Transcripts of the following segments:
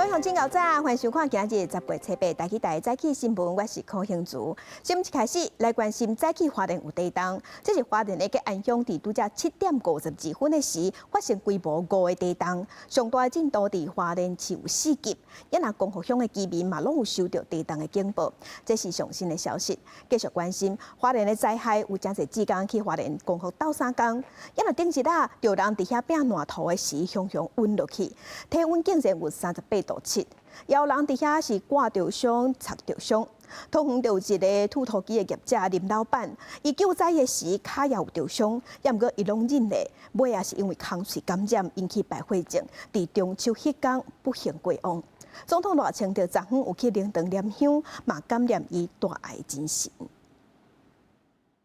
眾請早，歡迎收看今日10月7日台視台早起新聞，我是柯興竹。新聞一開始來關心早起花蓮有地動，這是花蓮的吉安鄉佇拄才7點52分的時發生規模5的地動，上大的震度佇花蓮市有4級，也若光復鄉的居民嘛攏有收到地動的警報，這是上新的消息。繼續關心花蓮的災害，有誠濟志工去花蓮光復鬥相共，也若頂一日，就有人佇遐拚爛塗的時，雄雄暈落去，體溫竟然有38.7度，也有人佇遐是割著傷、擦著傷。桃園就有一个鐵塗機的業者林老闆，伊救災的時跤也有著傷，也毋過伊攏忍咧，尾仔是因為空喙感染引起敗血症，佇中秋彼工不幸過往。總統賴清德昨昏有去靈堂念香，嘛感念伊大愛精神。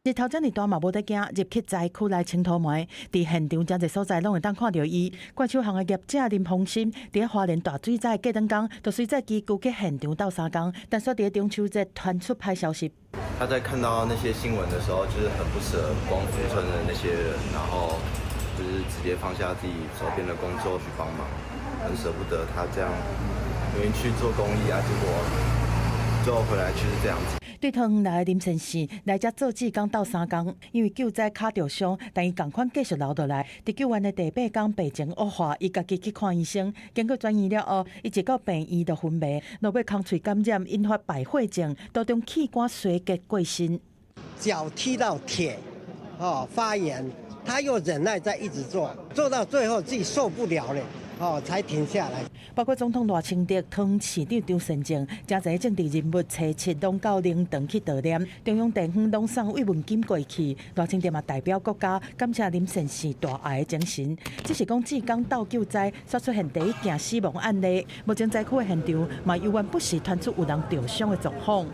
日頭遮爾大嘛無得驚，入去災區來清塗糜，佇現場誠濟所在攏會當看著伊。怪手行的業者林鴻心，佇花蓮大水災過兩工，就隨載機具去現場鬥相共，但煞佇中秋節傳出歹消息。他在看到那些新聞的時候，就是很不捨光復村的那些人，然後就是直接放下自己手邊的工作去幫忙，很捨不得他這樣，因為去做公益啊，結果最後回來卻是這樣子。對桃園來的林先生來遮做志工鬥相共，因為救災跤著傷，但伊仝款繼續留落來。佇救援的第八工病情惡化，伊家己去看醫生，經過轉院了後，伊一到病院就昏迷，落尾空喙感染引發敗血症，途中器官衰竭過身。腳踢到鐵，哦發炎，他又忍耐在一直做，做到最後自己受不了了。哦，才停下來。包括總統賴清德、桃園市長張善政，誠濟政治人物初七攏到靈堂去悼念，中央地方攏送慰問金過去。賴清德嘛代表國家感謝林善士大愛的精神。只是講志工鬥救災，煞出現第一件死亡案例。目前災區的現場嘛猶原不時傳出有人著傷的狀況。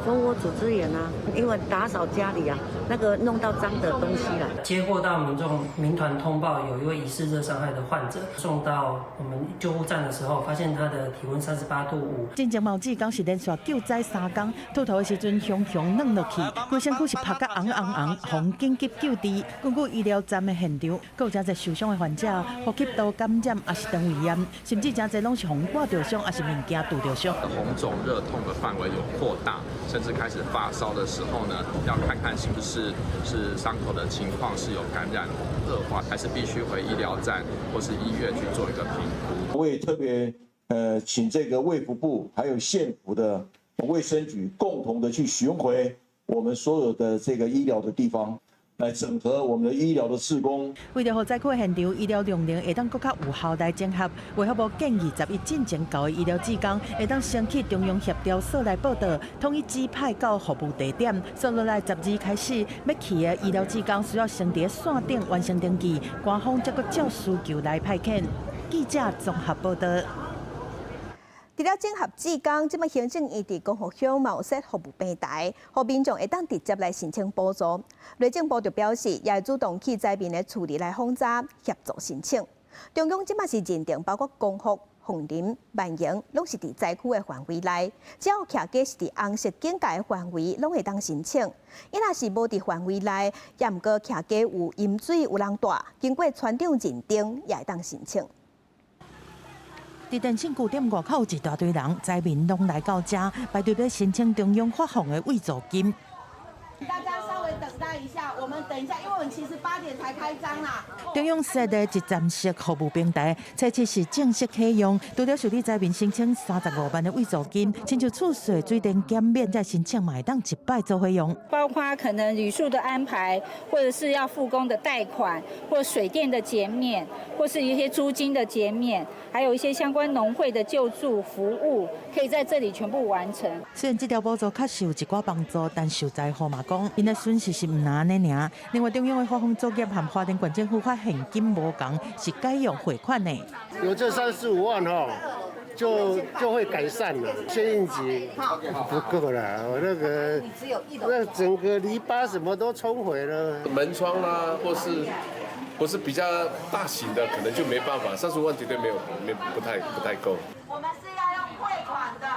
蜂窩組織炎啊，因為打掃家裡啊，那個弄到髒的東西啦。接獲到民眾民團通報，有一位疑似熱傷害的患者送到我們救護站的時候，發現他的體溫38.5度。進前嘛有志工是連續救災三工，吐塗的時陣雄雄軟落去，規身軀是拍甲紅紅紅，予緊急救治。根據醫療站的現場，閣有誠濟受傷的患者，呼吸道感染，抑是腸胃炎，甚至誠濟攏是予割著傷，抑是物件拄著傷。紅腫熱痛的範圍有擴大，甚至開始發燒的時候呢，要看看是不是傷口的情況是有感染惡化，還是必須回醫療站或是醫院去做一個評估。我也特別請這個衛福部還有縣府的衛生局共同的去巡迴我們所有的這個醫療的地方，來整合我們的醫療的志工。為著予災區現場醫療量能會當閣較有效來整合，衛福部建議11進前到的醫療志工會當先去中央協調所來報到，統一指派到服務地點。所以落來12開始，欲去的醫療志工需要先佇線頂完成登記，官方才閣照需求來派遣。記者綜合報道。除了整合志工，這擺行政院佇光復鄉嘛有設服務平台，予民眾會當直接來申請補助。內政部就表示，也會主動去災民的厝裡來訪查協助申請。中央這擺是認定包括光復、鳳林、萬榮，攏是佇災區的範圍內，只要徛家是佇紅色警戒的範圍，攏會當申請。伊若是無佇範圍內，也毋過徛家有飲水有人蹛，經過村長認定，也會當申請。佇電信據點外口有一大堆人，災民攏來到遮排隊欲申請中央發放的慰助金。大家稍微等待一下，我們等一下，因為我們其實8點才開張啦。中央設的一站式服務平台，初七是正式啟用。除了受理災民申請35萬的慰助金，親像厝稅、水電減免，這申請嘛會當一擺做伙用。包括可能旅宿的安排，或者是要復工的貸款，或水電的減免，或是一些租金的減免，還有一些相關農會的救助服務，可以在這裡全部完成。雖然這條補助確實有一寡幫助，但受災戶嘛講，𪜶的損失是毋但按呢爾。另外，中央的發放作業和花蓮縣政府發現金無仝，是改用匯款的。有這35萬吼，就會改善了。先應急不夠了，我那個那整個籬笆什麼都沖毀了，門窗啦，或是不是比較大型的，可能就沒辦法，35萬絕對沒有，沒不太夠。我們是要用匯款的，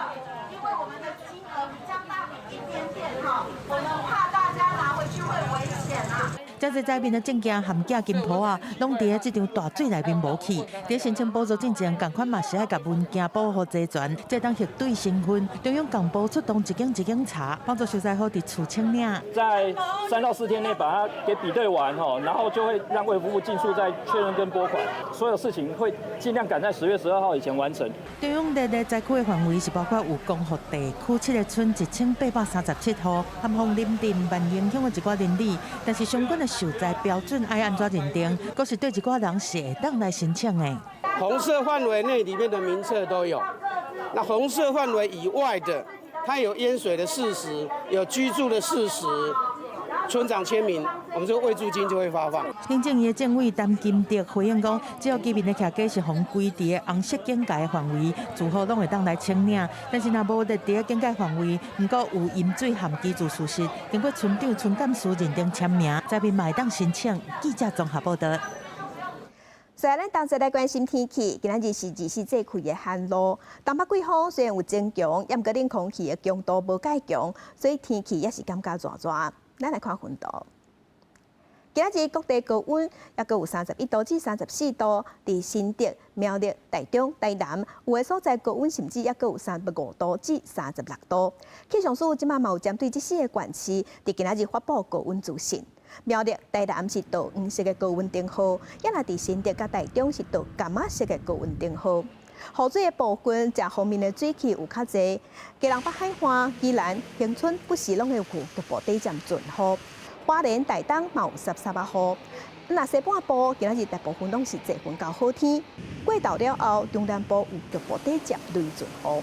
因為我們的金額比較大一點點哈，我們怕大家拿回去會危險啊。遮濟災民的證件和寄金鋪仔，攏佇咧這場大水內面無去。佇申請補助進前，仝款嘛是愛共文件保予齊全，才當核對身份。中央共部出動一間一間查，幫助受災戶佇厝清領。在3到4天內把它給比對完吼，然後就會讓衛福部盡速再確認跟撥款，所有事情會盡量趕在10月12號以前完成。中央列的災區的範圍是包括有光復地區七個村1837戶，含鳳林鎮萬榮鄉的一寡鄰里，但是相關的受災標準愛按怎認定，閣是對一寡人是會當來申請的。紅色範圍內裡面的名冊都有，那紅色範圍以外的，它有淹水的事實，有居住的事實，村長簽名，我們這個慰助金就會發放。行政院政委陳金德回應講，只要居民的徛家是予歸佇紅色警戒範圍，住戶攏會當來請領。但是若無列佇警戒範圍，毋過有淹水和居住事實，經過村長、村幹事認定簽名，災民嘛會當申請。記者綜合報道。所以咱當時來關心天氣，今仔日是二十四節氣的寒露。東北季風雖然有增強，毋過冷空氣的強度無蓋強，所以天氣也是感覺熱熱。咱來看溫度。今仔日各地高溫抑閣有31度至34度，佇新竹、苗栗、台中、台南有的所在高溫甚至抑閣有35度至36度。氣象署這馬嘛有針對這四個縣市，佇今仔日發布高溫資訊。苗栗、台南是桃黃色的高溫燈號，抑若佇新竹佮台中是桃柑仔色的高溫燈號。雨水的部分，這方面的水汽有較濟，基隆北海岸、宜蘭、恆春不時攏會有局部短暫陣雨。花蓮、台東嘛有濕濕仔雨。若西半部今仔日大部分攏是濟雲到好天，過晝了後，中南部有局部短暫雷陣雨。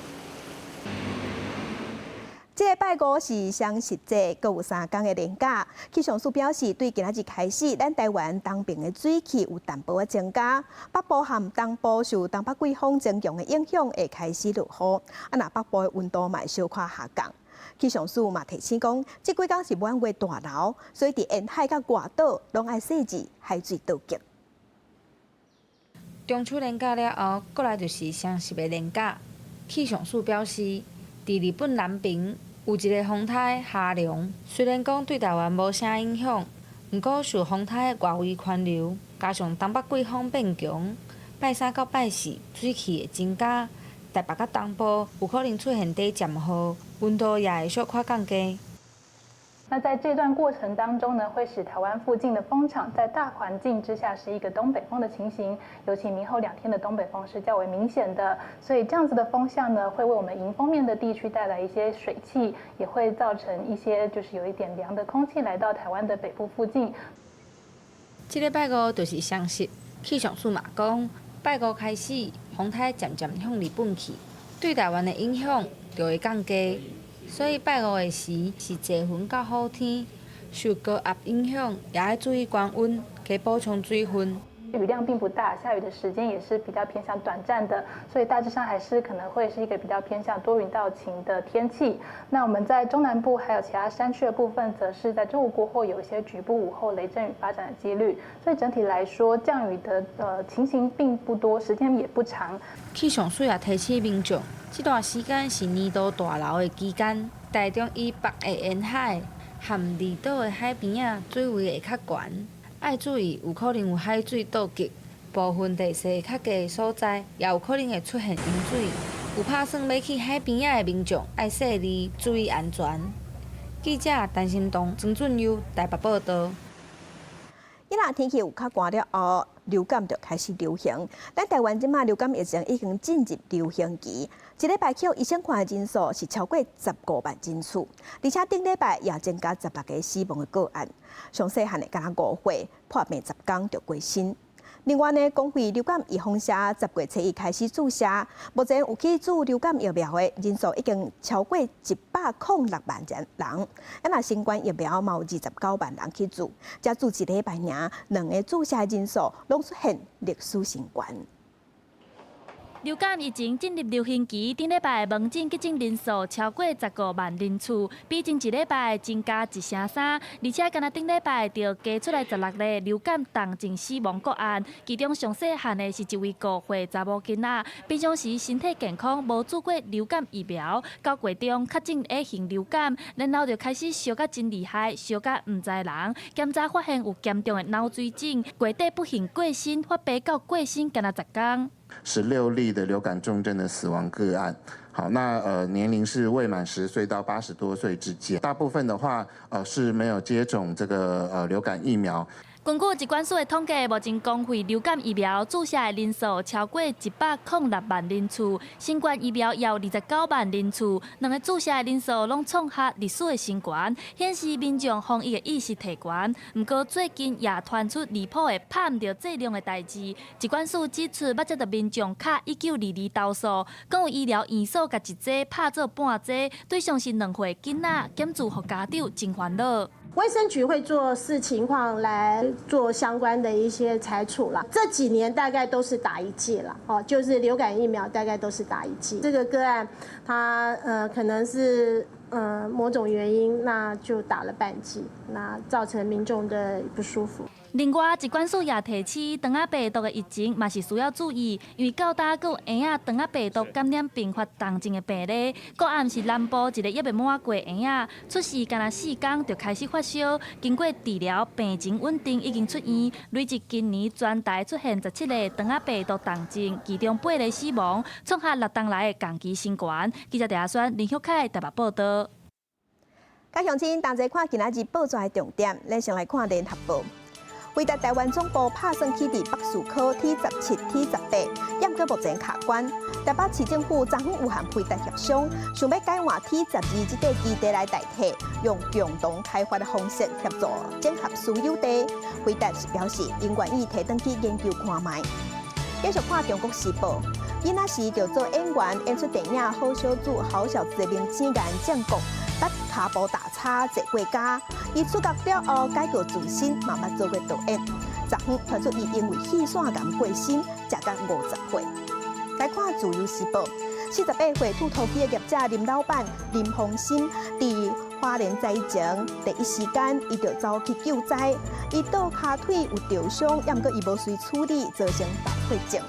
這个拜五是雙十節，閣有3天的連假。氣象署表示，對今仔日開始，咱台灣東爿的水汽有淡薄仔增加，北部和東部受東北季風增強的影響，會開始落雨。啊，若北部的溫度嘛會小可下降。氣象署嘛提醒講，這幾工是滿月大流，所以佇沿海佮外島攏愛細緻海水倒激。中秋連假了後，過來就是雙十的連假。氣象署表示，佇日本南爿有一个風颱哈龍，雖然講對台灣無啥影響，毋過受風颱的外圍環流，加上東北季風變強，拜三到拜四水汽會增加，台北佮東部有可能出現短暫雨，溫度也會小可降低。那在這段過程當中呢，會使台灣附近的風場在大環境之下是一個東北風的情形，尤其明後2天的東北風是較為明顯的，所以這樣子的風向呢，會為我們迎風面的地區帶來一些水汽，也會造成一些就是有一點涼的空氣來到台灣的北部附近。這禮拜五就是雙十，氣象署嘛講，拜五開始風颱漸漸向日本去，對台灣的影響就會降低。所以拜五的時是濟雲到好天，受高壓影響，也愛注意降溫，加補充水分。雨量並不大，下雨的時間也是比較偏向短暫的，所以大致上還是可能會是一個比較偏向多雲到晴的天氣。那我們在中南部還有其他山區的部分，則是在中午過後有一些局部午後雷陣雨發展的幾率。所以整體來說，降雨的情形並不多，時間也不長。氣象署也提醒民眾，這段時間是年度大流的期間，台中以北的沿海和離島的海邊仔水位會較懸，愛注意有可能有海水倒激，部分地勢較低的所在也有可能會出現淹水。有拍算欲去海邊仔的民眾愛細膩注意安全。記者陳新東、曾俊佑台北報道。伊若天氣有較寒了後，流感就開始流行。咱台灣這馬流感疫情已經進入流行期，一禮拜去予醫生看的人數是超過15萬人次，而且頂禮拜也增加16個死亡的個案。上細漢的敢若5歲，破病10工就過身。另外呢，公費流感預防射10月初一開始注射，目前有去注流感疫苗的人數已經超過106萬人。啊，若新冠疫苗嘛有29萬人去注，才注一禮拜爾，兩个注射人數攏出現歷史新高。流感疫情進入流行期，頂禮拜門診急診人數超過15萬人次，比前一禮拜增加一成三。而且，干焦頂禮拜就加出來16例流感重症死亡個案，其中上細漢的是一位5歲查某囡仔。平常時身體健康，無注過流感疫苗，九月中確診 A 型流感，然後就開始燒甲真厲害，燒甲毋知人。檢查發現有嚴重的腦水腫，月底不幸過身，發病到過身干焦10工。 16例的流感重症的死亡個案，好，那年齡是未滿10歲到80多歲之間，大部分的話，是沒有接種這個流感疫苗。根據疾管署的統計，目前公費流感疫苗注射的人數超過106萬人次，新冠疫苗也有29萬人次，兩个注射的人數攏創下歷史的新高，顯示民眾防疫的意識提懸。毋過最近也傳出離譜的拍毋著劑量的代誌，疾管署指出，捌接到民眾敲1922投訴，講有醫療院所共一劑拍做半劑，對象是2歲囡仔，檢出予家長真煩惱。衛生局會做視情況來做相關的一些裁處啦。這幾年大概都是打一劑啦，哦，就是流感疫苗大概都是打一劑。這個個案，他可能是某種原因，那就打了半劑，那造成民眾的不舒服。另外，疾管署也提醒，腸仔病毒的疫情嘛是需要注意，因為到今閣有嬰仔腸仔病毒感染併發重症的病例。個案是南部一個猶未滿月嬰仔，出世干焦4工就開始發燒，經過治療病情穩定，已經出院。累計今年全台出現17例腸仔病毒重症，其中8例死亡，創下6冬來的同期新高。記者鄭阿宣、林旭凱台北報道。佮鄉親同齊看今仔日報紙的重點，咱先來看聯合報。輝達台灣總部拍算起佇北士科 T17、T18，毋過目前卡關。台北市政府昨昏有和輝達協商，想欲改換 T12這塊基地來代替，用共同開發的方式協助整合私有地。輝達是表示，𪜶願意提轉去研究看覓。繼續看《中國時報》，囡仔時就做演員，演出電影《好小子好小子》的明星顏正國，捌跤步大叉坐過監，伊出獄了後改過自新，嘛捌做過導演。昨昏傳出伊因為氣腺癌過身，時甲50歲。來看《自由時報》，48歲仝塗機的業者林老闆林鴻森，佇花蓮災情第一時間，伊就走去救災，伊倒跤腿有著傷，猶毋過伊無隨處理，造成敗血症，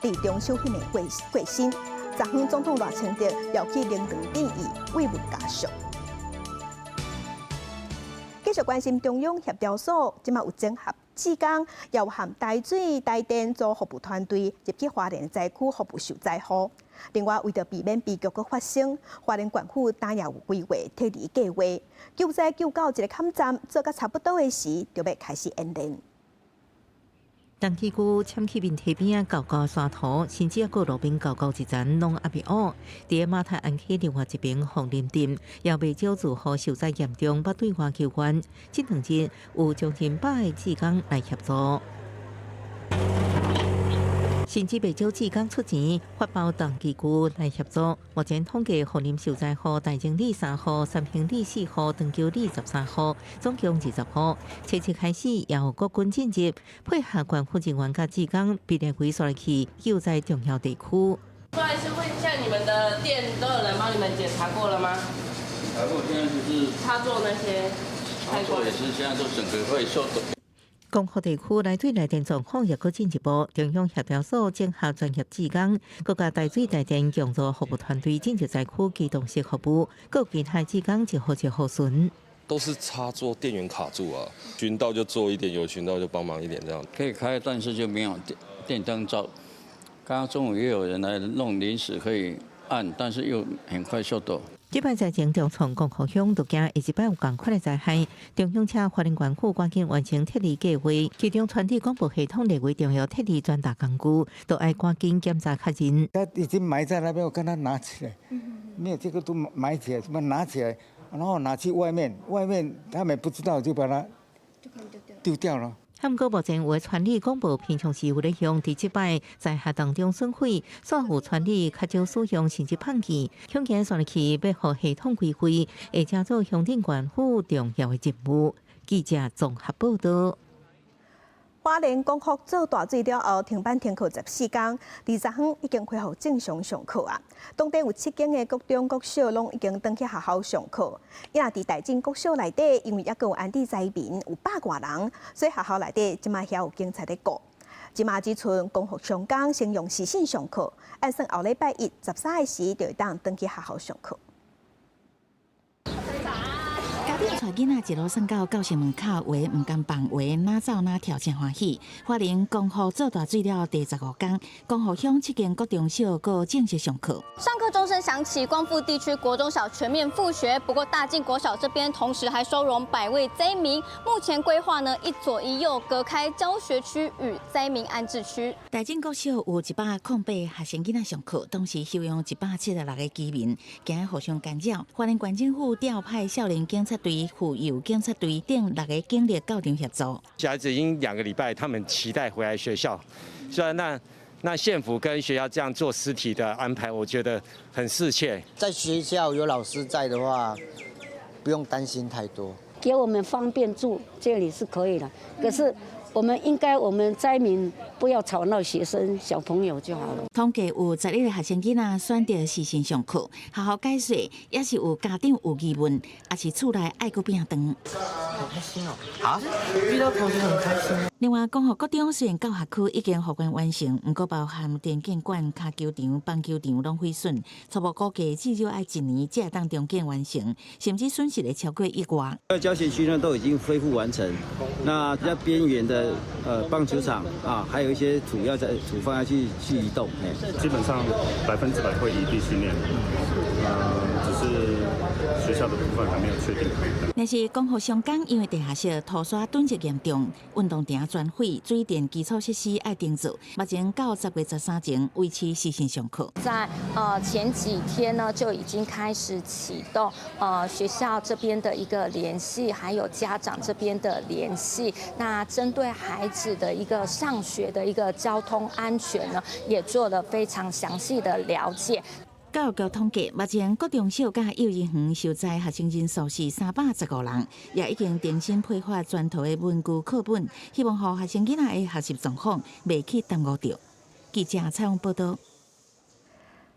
佇中秋彼暝過過身。昨昏總統賴清德也去靈堂致意慰問家屬。繼續關心中央協調所，這馬有整合志工，又和台水、台電組服務團隊入去花蓮災區服務受災戶。另外，為著避免悲劇閣發生，花蓮縣府今也有規劃撤離計劃，救災救到一个坎站，做甲差不多的時，就欲開始演練。東區區攕去面堤邊仔厚厚沙塗，甚至抑閣路邊厚厚一層攏猶未挖。佇個馬太鞍溪另外一爿鳳林鎮，也袂少住戶受災嚴重，欲對外求援。這2日有將近100個志工來協助。甚至袂少志工出錢發包農機具來協助。目前統計，鳳林受災戶、大正里3戶、三興里4戶、長橋里13戶，總共20戶。初七開始，由國軍進入，配合縣府人員佮志工，被列為煞去救災重要地區。不好意思，問一下，你們的電都有人幫你們檢查過了嗎？檢查過，現在就是插座那些，插座也是現在都整個會受。光復地區來水來電狀況也閣進一步，中央協調所整合專業志工，閣佮台水台電共組服務團隊進入災區機動式服務，閣有其他志工一戶一戶巡。都是插座電源卡住啊，巡到就做一點，有巡到就幫忙一點，這樣。可以開，但是就沒有電燈照。剛剛中午又有人來弄臨時可以按，但是又很快收到。這擺災情重創光復鄉，都驚下一擺有仝款的災害。中央請花蓮縣府趕緊完成撤離計劃，其中傳遞廣播系統列為重要撤離傳達工具，都愛趕緊檢查確認。他已經埋在那邊，我跟他拿起來，沒有這個都埋起來，什麼拿起來，然後拿去外面，外面他們不知道就把它丟掉了。毋過目前有的傳理廣播平常時有咧用，佇這擺災害當中損毀，煞有傳理較少使用，甚至放棄。恐驚煞去欲予系統歸廢，會成做鄉鎮縣府重要的任務。記者綜合報道。花蓮光復做大水了後，停班停課14天，20號已經恢復正常上課啊。當地有七間的國中、國小攏已經轉去學校上課。伊若佇大井國小內底，因為猶閣有安置災民有百外人，所以學校內底這馬遐有警察咧顧。這馬只賰光復雙江先用視訊上課，按算後禮拜一13時就會當轉去學校上課。家長帶囡仔一路送到教室門口，有的毋甘放，有的哪走哪跳，真歡喜。花蓮光復做大水了第15天，光復鄉七間國中小閣正式上課。上課鐘聲響起，光復地區國中小全面復學。不過大進國小這邊同時還收容百位災民，目前規劃呢一左一右隔開教學區與災民安置區。大進國小有108學生囡仔上課，同時收容176個居民，驚互相干擾。花蓮縣政府調派少年警察隊、婦幼警察隊等六個警力到場協助。小孩子已經2個禮拜，他們期待回來學校。雖然那縣府跟學校這樣做實體的安排，我覺得很適切。在學校有老師在的話，不用擔心太多。給我們方便住，這裡是可以的。可是我們應該，我們災民不要吵鬧學生小朋友就好了。統計有11個學生囡仔選擇視訊上課，學校解說也是有家長有疑問，抑是厝內愛閣變長。好開心哦！啊，遇到同學很開心。另外，光復國中雖然教學區已經復原完成，毋過包含電競館、跤球場、棒球場攏毀損，初步估計至少愛一年才會當重建完成，甚至損失會超過億外。教學區呢都已經恢復完成，那比較邊緣的棒球場啊，還有一些土要在土方要去移動，基本上100%會移地訓練，只是學校的部分還沒有確定。但是光復雙江因為地下室土沙囤積嚴重，運動場全毀，水電基礎設施愛重做，目前到10月13前維持視訊上課。在前幾天呢，就已經開始啟動學校這邊的一個聯繫，還有家長這邊的聯繫。那針對孩子的一個上學的一個交通安全呢，也做了非常詳細的了解。教育局統計，目前國中小佮幼兒園受災學生人數是315人，也已經重新配發全套的文具課本，希望予學生囡仔的學習狀況袂去耽誤著。記者採訪報導。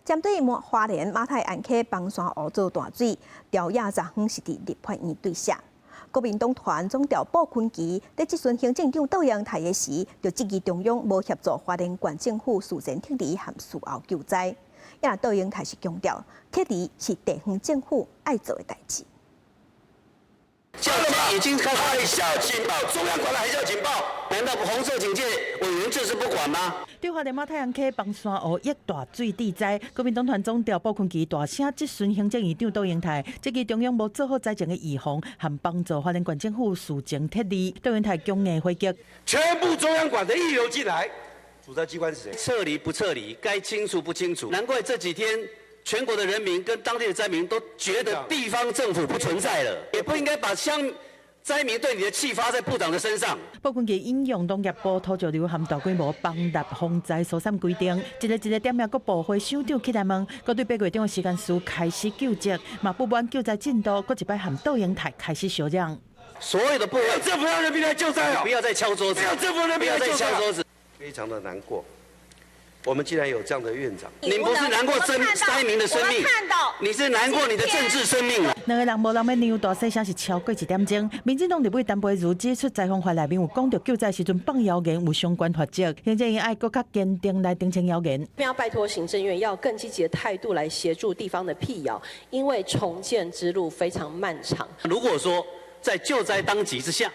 針對花蓮馬太鞍溪枋山湖做大水，朝野昨昏是佇立法院對寫。國民黨團總召傅崐萁佇質詢行政長杜英台的時，就質疑中央無協助花蓮縣政府事前撤離和事後救災。也杜英台是強調，撤離是地方政府愛做的代誌。已經開海嘯警報，中央管了海嘯警報，難道紅色警戒委員就是不管嗎？對花蓮馬太鞍溪枋山湖溢大水致災，國民黨團總召傅崐萁大聲質詢行政院長杜英台，質疑中央無做好災情的預防和幫助花蓮縣政府事前撤離。杜英台強硬回擊：全部中央管的一流進來，主責機關是誰？撤離不撤離，該清楚不清楚？難怪這幾天全國的人民跟當地的災民都覺得地方政府不存在了，也不應該把鄉災民對你的氣發在部長的身上。傅崐萁引用農業部土石流和大規模崩塌防災疏散規定，一個一個點名各部會首長起來問，閣對8月中的時間書開始究責，嘛不滿救災進度，閣一擺和杜英台開始相嚷。所有的部會，政府讓人民來救災啊！不要再敲桌子，政府人民來敲桌子，非常的難過。我們竟然有這樣的院長，你不是難過災民的生命，你是難過你的政治生命。兩個人無人欲讓，大細聲是超過一點鐘。民進黨立委陳培如指出，災防法內面有講著救災時陣放謠言有相關罰則，行政院愛閣較堅定來澄清謠言。要拜託行政院要更積極的態度來協助地方的闢謠，因為重建之路非常漫長。如果說在救災當急之下，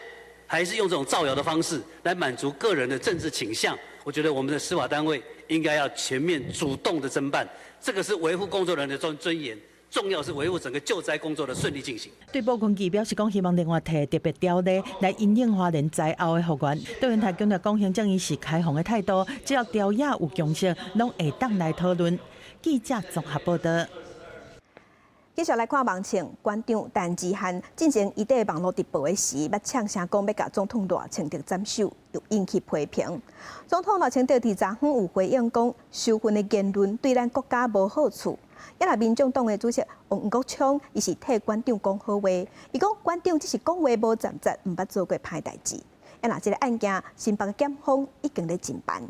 還是用這種造謠的方式來滿足個人的政治傾向，我覺得我們的司法單位應該要全面主動的偵辦，這個是維護工作人員的尊嚴，重要是維護整個救災工作的順利進行。對傅崐萁表示講，希望另外提特別條例來因應花蓮災後的復原。杜英台強調講，行政院是開放的態度，只要朝野有共識，攏會當來討論。記者綜合報導。繼續來看網情，館長陳之漢進前伊佇網路直播的時，捌嗆聲講欲共總統賴清德斬首，又引起批評。總統賴清德佇昨昏有回應講，仇恨的言論對咱國家無好處。也若民眾黨的主席黃國昌，伊是替館長講好話，伊講館長只是講話無站節，毋捌做過歹代誌。啊，若這个案件，新北檢方已經咧偵辦。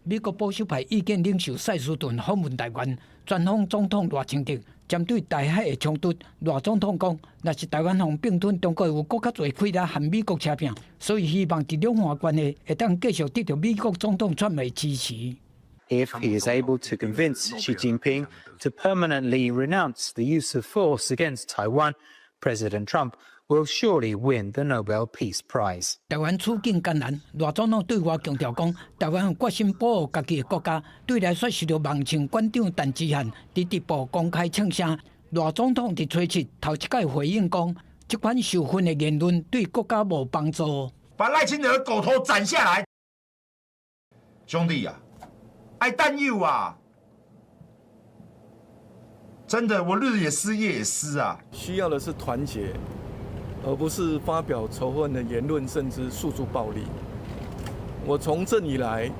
美國保守派意見領袖賽斯頓訪問台灣，專訪總統賴清德，針對台海的衝突，賴總統講，若是台灣予併吞，中國會有閣較濟氣力和美國相拚，所以希望佇兩岸關係會當繼續得著美國總統川普的支持。 If he is able to convince Xi Jinping to permanently renounce the use of force against Taiwan, President Trump will surely win the Nobel Peace Prize. 台灣處境艱難，賴總統對外強調講，台灣有決心保護家己的國家，對內煞受著網情館長陳之漢佇直播公開唱聲。賴總統佇初七頭一擺回應講，這款仇恨的言論對國家無幫助。把賴清德的狗頭斬下來，兄弟啊，愛擔憂啊！真的，我日也思夜也思啊。需要的是團結，而不是發表仇恨的言論，甚至訴諸暴力。我從政以來，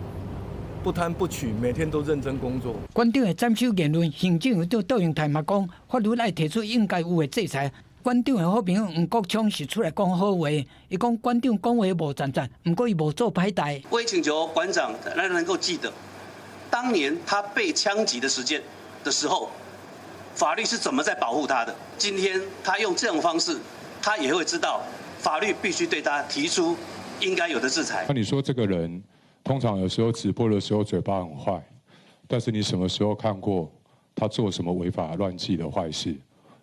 不貪不取，每天都認真工作。館長的斬首言論，行政院長卓榮泰嘛講，法律愛提出應該有的制裁。館長的好朋友黃國昌是出來講好話，伊講館長講話無讚讚，毋過伊無做歹代。我也請求館長，讓能夠記得，當年他被槍擊的時間的時候，法律是怎麼在保護他的。今天他用這種方式，他也會知道法律必須對他提出應該有的制裁。那你說這個人通常有時候直播的時候嘴巴很壞，但是你什麼時候看過他做什麼違法亂紀的壞事？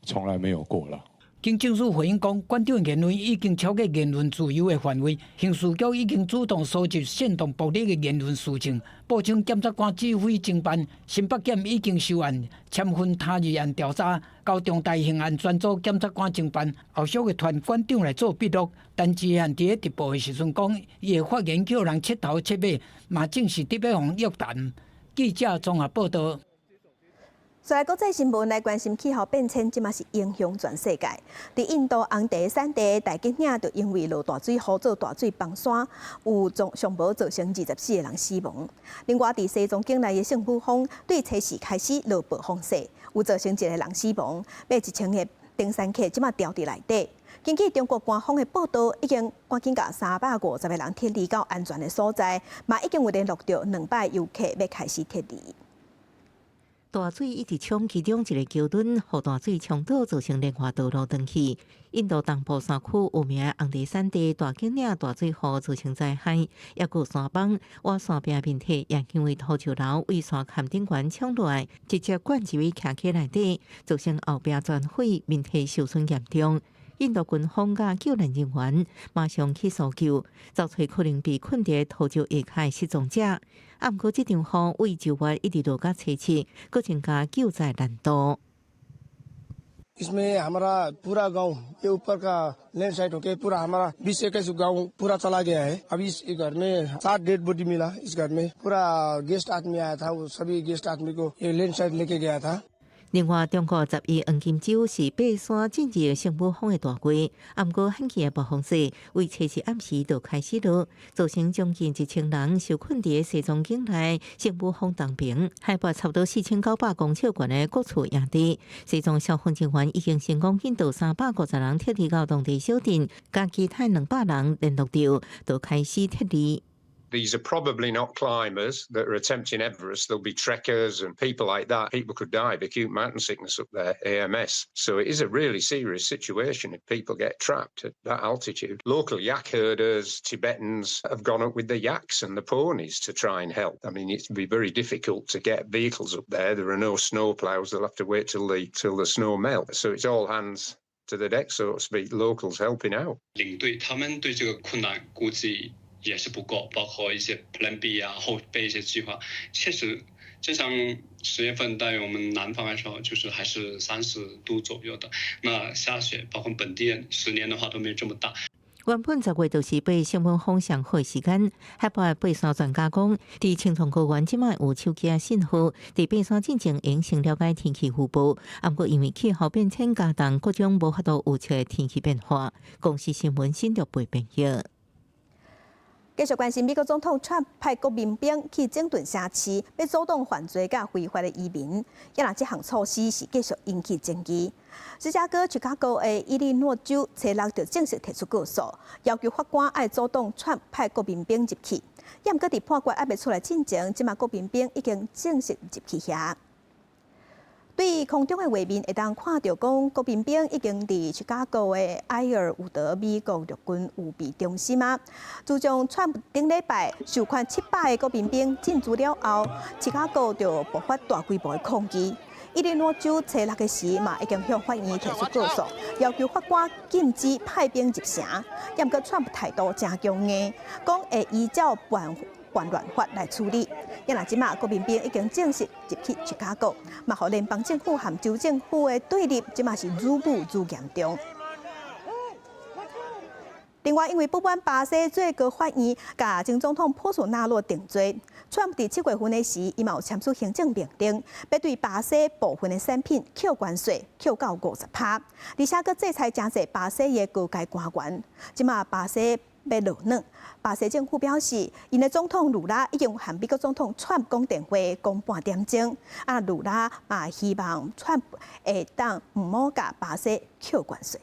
從來沒有過了。警政署回應講，館長言論已經超過言論自由的範圍，刑事局已經主動收集煽動暴力的言論事證，報請檢察官指揮偵辦。新北檢已經收案，簽分他日案調查，交重大刑案專組檢察官偵辦。後續會傳館長來做筆錄。陳之漢佇咧直播的時陣講，伊的發言叫人徹頭徹尾，嘛正是佇欲予約談。記者綜合報道。再來國際新聞來關心氣候變遷，這馬是影響全世界。佇印度紅茶產地大吉嶺，就因為落大水，予做大水崩山，有總上無造成24個人死亡。另外，佇西藏境內的聖母峰，對初四開始落暴風雪，有造成一個人死亡，欲1000個登山客這馬牢佇內底。根據中國官方的報道，已經趕緊共350個人撤離到安全的所在，嘛已經有聯絡著200遊客欲開始撤離。大水一直衝，其中一个橋墩，予大水衝倒，造成連環道路斷去。印度東部山區有名紅茶產地大吉嶺大水禍造成災害，抑閣山崩，倚山壁面體也因為土石流對山崁頂懸衝落來，直接灌入去徛溪內底，造成後壁全毀，民宅受損嚴重。印度軍方佮救難人員馬上去搜救，找揣可能被困佇土石下跤失蹤者。啊，毋過這場雨對9月一直落到初七，閣增加救災難度。 इसमें हमारा पूरा गांव ये ऊपर का land slide होके पूरा हमारा 20-21 गांव पूरा चला गया है। अभी इस घर में सात डेड बॉडी मिला। इस घर में पूरा गेस्ट आदमी आया था, वो सभी गेस्ट आदमी को ये लैंड स्लाइड लेके गया था。另外，中國11黃金週是爬山進入聖母峰的大月，啊，毋過罕見的暴風雪對初四暗時就開始落，造成將近1000人受困佇西藏境內聖母峰東邊，海拔差不多4900公尺懸的各處營地。西藏消防人員已經成功引導350人撤離到當地小鎮，佮其他200人聯絡著，就開始撤離。 These are probably not climbers that are attempting Everest. There'll be trekkers and people like that. People could die of acute mountain sickness up there, AMS. So it is a really serious situation if people get trapped at that altitude. Local yak herders, Tibetans have gone up with the yaks and the ponies to try and help. I mean, it'd be very difficult to get vehicles up there. There are no snow plows. They'll have to wait till the snow melts. So it's all hands to the deck, so to speak, locals helping out. 領隊他們對這個困難估計也是不夠，包括一些 Plan B 啊，後備一些計劃。確實，就像10月份，對於我們南方來說，就是還是30度左右的。那下雪，包括本地人10年的話都沒這麼大。原本10月就是爬聖母峰上好時間，海拔爬山專家講，佇青藏高原這擺有手機信號，佇爬山進前應先了解天氣預報。毋過因為氣候變遷加重各種無法度預測的天氣變化。公視新聞新竹編譯。繼續關心美國總統川普派國民兵去整頓城市，欲阻擋犯罪佮非法的移民。啊若這項措施是繼續引起爭議。芝加哥、芝加哥的伊利諾州初六就正式提出告訴，要求法官愛阻擋川普派國民兵入去。毋過佇判決猶未出來進前，這馬國民兵已經正式入去遐。對空中的畫面會當看著講，國民兵已經佇芝加哥的埃爾伍德美國陸軍預備中心啊。自從川普頂禮拜授權700個國民兵進駐了後，芝加哥就爆發大規模的抗議。伊利諾州初六的時嘛，已經向法院提出告訴，要求法官禁止派兵入城。毋過川普態度誠強硬，講會依照叛亂法來處理。啊若這馬國民兵已經正式入去芝加哥，嘛予聯邦政府和州政府的對立，這馬是愈舞愈嚴重。另外，因為不滿巴西最高法院共前總統波索納洛定罪，川普佇7月份的時，伊嘛有簽署行政命令，欲對巴西部分的產品扣關稅，扣到50%，而且閣制裁誠濟巴西的高階官員。這馬巴西欲落軟，巴西政府表示，𪜶的總統盧拉已經和美國總統川普講電話，講半點鐘。啊，盧拉嘛希望川普會當毋好共巴西扣關稅。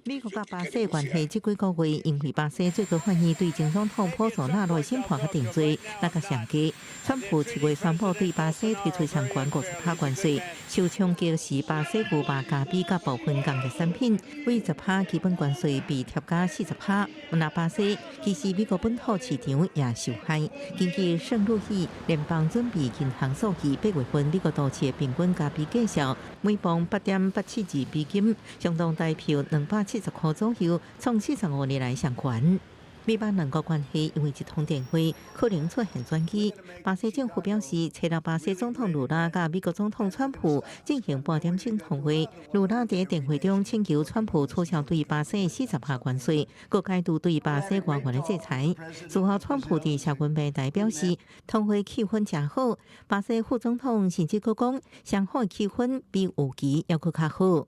美國佮巴西關係這幾個月，因為巴西最高法院對前總統波索納洛審判佮定罪，那個上低。川普7月宣布對巴西推出相關50%關稅，受衝擊是巴西牛肉、咖啡佮部分工業產品，為10%基本關稅被疊加40%。毋但巴西，其實美國本土市場也受害。根據聖路易聯邦準備銀行數據，8月份美國都市的平均咖啡價數每磅8.872美金，相當台票270塊左右，創45年來上懸。美巴兩國關係因為一通電話可能出現轉機。巴西政府表示，初六巴西總統盧拉佮美國總統川普進行半點鐘通話。盧拉佇電話中請求川普取消對巴西40%關稅，閣解除對巴西官員的制裁。事後，川普佇社群平台表示，通話氣氛誠好。巴西副總統甚至閣講，雙方氣氛比預期猶閣較好。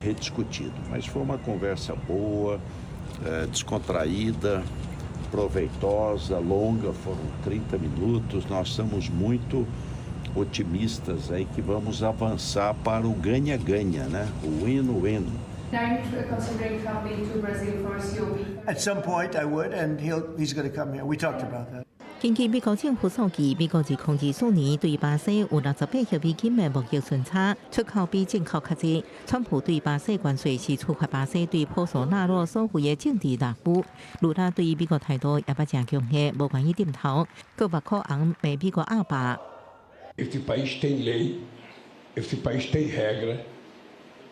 Rediscutido, mas foi uma conversa boa, descontraída, proveitosa, longa, foram 30 minutos. Nós estamos muito otimistas aí que vamos avançar para o ganha-ganha, né? O win-win. Are you considering traveling to Brazil for a COP? At some point, I would, and he's going to come here. We talked about that. 根據美國政府數據，美國2024年對巴西有68億美金的貿易順差，出口比進口較濟。川普對巴西關稅是觸發巴西對波索納洛所謂的政治納烏。盧拉對美國態度也捌誠強硬，無願意點頭，閣目眶紅罵美國鴨霸。 Este país tem lei, este país tem regra,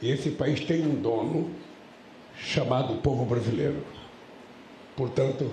e esse país tem um dono chamado povo brasileiro. Portanto,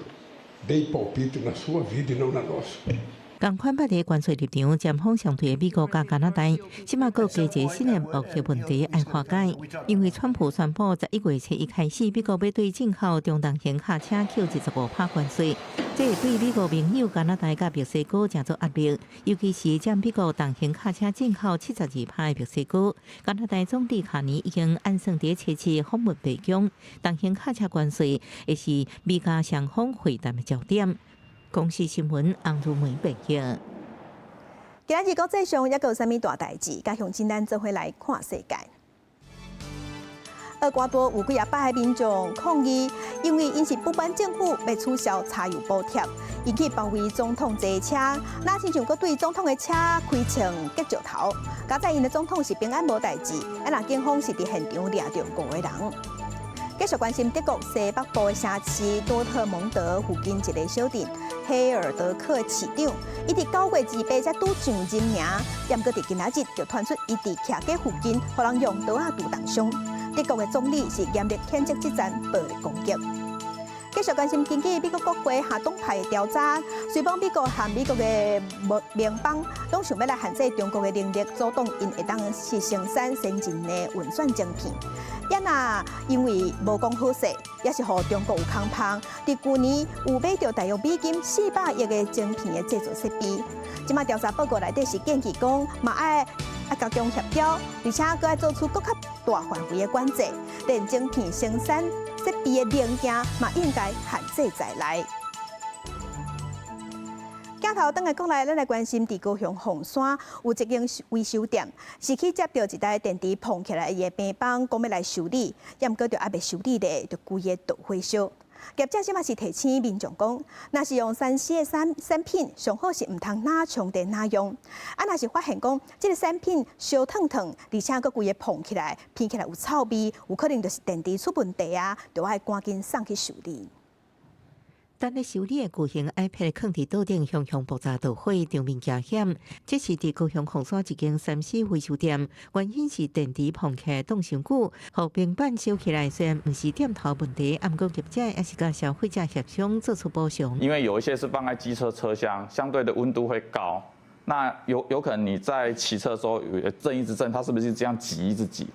dê palpite na sua vida e não na nossa. 仝款擺佇關稅立場針鋒相對的美國佮加拿大，這馬閣加一個新的貿易問題愛化解。因為川普宣布11月初一開始，美國欲對進口中重型卡車扣25%關稅，這會對美國盟友加拿大佮墨西哥誠做壓力，尤其是佔美國重型卡車進口72%的墨西哥。加拿大總理卡尼已經按算佇初七訪問白宮，重型卡車關稅會是美加雙方會談的焦點。公視新聞洪如梅報道。今仔日國際上猶閣有啥物大代誌？佮鄉親咱做伙來看世界。厄瓜多有幾仔百个民眾抗議，因為𪜶是不滿政府欲取消柴油補貼，𪜶去包圍總統坐車，若親像閣對總統的車開槍擊石頭。佳哉𪜶的總統是平安無代誌，啊若警方是佇現場掠著五個人。繼續關心德國西北部的城市多特蒙德附近一個小鎮黑爾德克市長，伊佇9月28才拄上任爾，毋過佇今仔日就傳出伊佇徛家附近，予人用刀仔揬重傷。德國的總理是嚴厲譴責這場暴力攻擊。繼續關心根據美國國會下黨派的調查，雖講美國和美國的盟邦攏想欲來限制中國的能力，阻擋𪜶會當去生產先進的運算晶片。也若因為無講好勢，也是予中國有空縫。佇舊年有買著大約400億美金的晶片的製造設備。這馬調查報告內底是建議講，嘛愛愛加強協調，而且閣愛做出閣較大範圍的管制，連晶片生產設備的零件嘛應該限制在內。鏡頭轉來國內，咱來關心佇高雄鳳山有一間維修店，是去接著一台電池膨起來的平板，講欲來修理，毋過就猶未修理咧，就規个著火燒。業者這馬是提醒民眾講，若是用3C 的產品，上好是毋通哪充電哪用。啊，若是發現講這个產品燒燙燙，而且閣規个膨起來，聞起來有臭味，有可能就是電池出問題啊，就愛趕緊送去修理。等咧修理的巨型 iPad 囥佇桌頂，熊熊爆炸著火，場面驚險。這是佇高雄鳳山一間3C 維修店，原因是電池膨起來擋傷久，予平板燒起來。雖然毋是店頭問題，毋過業者也是佮消費者協商做出補償。因為有一些是放在機車車廂，相對的溫度會高，那有可能你在騎車的時候有震一直震，它是不是這樣擠一直擠？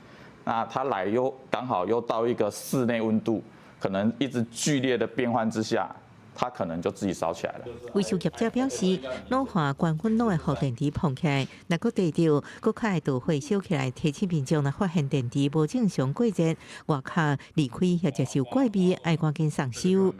那它來又剛好又到一個室內溫度，可能一直劇烈的變換之下。它可能就自己燒起來了。維修業者表示，老化關粉攏會予電池膨起來，若閣地著，閣較會著火燒起來。提醒民眾若發現電池無正常過熱，外殼離開或者是有怪味，愛趕緊送修。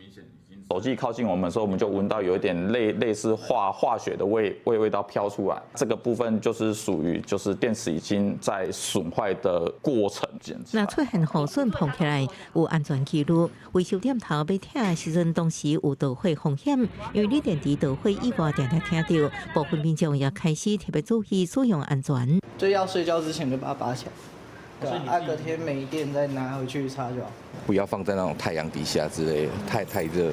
手機靠近我們的時候，我們就聞到有一點類似化學的味道飄出來。這個部分就是屬於就是電池已經在損壞的過程。若出現耗損膨起來，有安全疑慮，維修店頭欲拆的時陣，當時有著火風險，因為你電池著火以外，定定聽著，部分民眾也開始特別注意使用安全。就要睡覺之前就把它拔起來。對啊，隔天沒電再拿回去插就好。不要放在那種太陽底下之類的，太熱。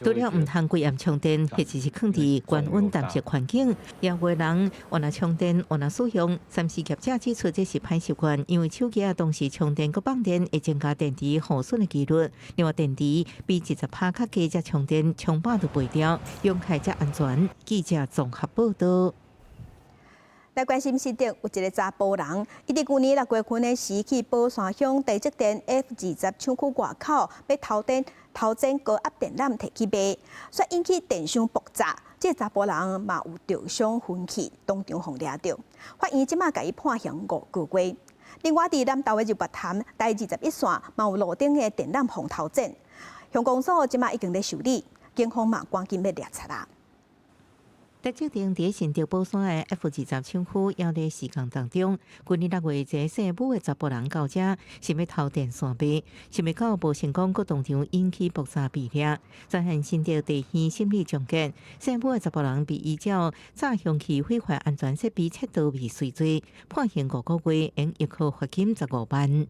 除了毋通規暗充電，或者是囥佇高溫潮濕環境，也有人換來充電，換來使用。3C 業者指出，這是歹習慣，因為手機仔同時充電閣放電，會增加電池耗損的幾率。另外，電池比20趴較低才充電，充飽就袂掉，用起來才安全。記者綜合報道。來關心新竹有一个查埔人，伊佇舊年六月份的時去寶山鄉台積電 F 20廠區外口，欲偷剪高壓電纜提去賣，煞引起電箱爆炸，這个查埔人嘛有著傷昏去，當場予掠著。法院這馬共伊判刑5個月。另外，佇南投的日月潭台21線嘛有路頂的電纜予偷剪，鄉公所這馬已經咧修理，警方嘛趕緊欲掠賊仔。台積電佇新竹寶山的 F 20廠區猶咧施工當中，舊年6月，一个姓武的查埔人到遮，想欲偷電線賣，想袂到無成功，閣當場引起爆炸被掠。專案新竹地院審理終結，姓武的查埔人被依照詐凶器毀壞安全設備竊盜未遂罪，判刑5個月，應一科罰金15萬。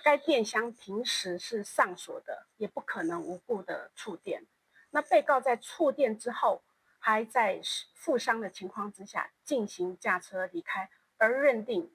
該電箱平時是上鎖的，也不可能無故的觸電。那被告在觸電之後，還在負傷的情況之下進行駕車離開，而認定